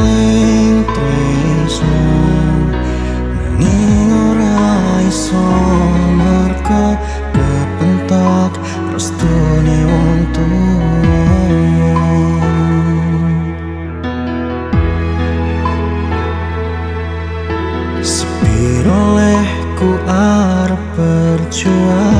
Eling tresno nanging ora iso mergo kepentok restune wong tuwa. Sepiro lehku arep berjuang.